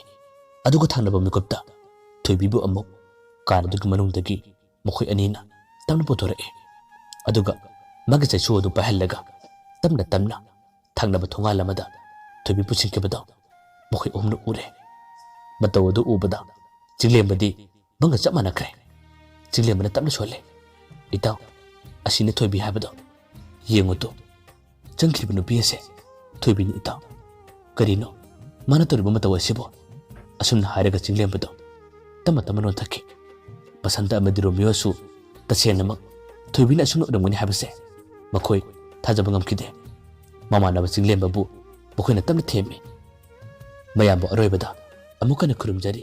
ꯑꯗꯨꯒ ꯊꯪꯅꯕ ꯃꯤꯀꯨꯞꯇ ꯊꯣꯏꯕꯤꯕꯨ ꯑꯃꯨꯛ ꯀꯥꯔ ꯑꯗꯨꯒꯤ ꯃꯅꯨꯡꯗꯒꯤ ꯃꯈꯣꯏ ꯑꯅꯤꯅ ꯇꯞꯅ ꯄꯨꯊꯣꯔꯛꯏ꯫ ꯑꯗꯨꯒ ꯃꯥꯒꯤ ꯆꯩꯁꯨ ꯑꯗꯨ ꯄꯥꯏꯍꯜꯂꯒ ꯇꯞꯅ ꯇꯞꯅ ꯊꯪꯅꯕ ꯊꯣꯡꯒꯥꯜ ꯑꯃꯗ ꯊꯣꯏꯕꯤ ꯄꯨꯁꯤꯟꯈꯤꯕꯗꯣ ꯃꯈꯣꯏ ꯑꯍꯨꯝꯅ ꯎꯔꯦ꯫ ꯃꯇꯧ ꯑꯗꯨ ꯎꯕꯗ ꯆꯤꯡꯂꯦꯝꯕꯗꯤ ꯃꯪꯒ ꯆꯞ ꯃꯥꯟꯅꯈ꯭ꯔꯦ꯫ ꯆꯤꯡꯂꯦꯝꯕꯅ ꯇꯞꯅ ꯁꯣꯜꯂꯦ, "ꯏꯇꯥꯎ, ꯑꯁꯤꯅ ꯊꯣꯏꯕꯤ ꯍꯥꯏꯕꯗꯣ꯫ ꯌꯦꯡꯉꯨ ꯇꯨ, ꯆꯪꯈ꯭ꯔꯤꯕ ꯅꯨꯄꯤ ꯑꯁꯦ ꯊꯣꯏꯕꯤꯅꯤ ꯏꯇꯥꯎ꯫ ꯀꯔꯤꯅꯣ ꯃꯥꯅ ꯇꯧꯔꯤꯕ ꯃꯇꯧ ꯑꯁꯤꯕꯣ?" ꯑꯁꯨꯝꯅ ꯍꯥꯏꯔꯒ ꯆꯤꯡꯂꯦꯝꯕꯗꯣ ꯇꯞꯅ ꯇꯞꯅ ꯅꯣꯟꯊꯈꯤ꯫ ꯕꯁꯟꯇ ꯑꯃꯗꯤ ꯔꯣꯃꯤꯌꯣꯁꯨ ꯇꯁꯦꯡꯅꯃꯛ ꯊꯣꯏꯕꯤꯅ ꯑꯁꯨꯝꯅ ꯑꯣꯏꯔꯝꯒꯅꯤ ꯍꯥꯏꯕꯁꯦ ꯃꯈꯣꯏ ꯊꯥꯖꯕ ꯉꯝꯈꯤꯗꯦ꯫ ꯃꯃꯥꯟꯅꯕ ꯆꯤꯡꯂꯦꯝꯕꯕꯨ ꯃꯈꯣꯏꯅ ꯇꯞꯅ ꯊꯦꯝꯃꯤ꯫ "ꯃꯌꯥꯝꯕꯨ ꯑꯔꯣꯏꯕꯗ ꯑꯃꯨꯛ ꯍꯟꯅ ꯈꯨꯔꯨꯝꯖꯔꯤ꯫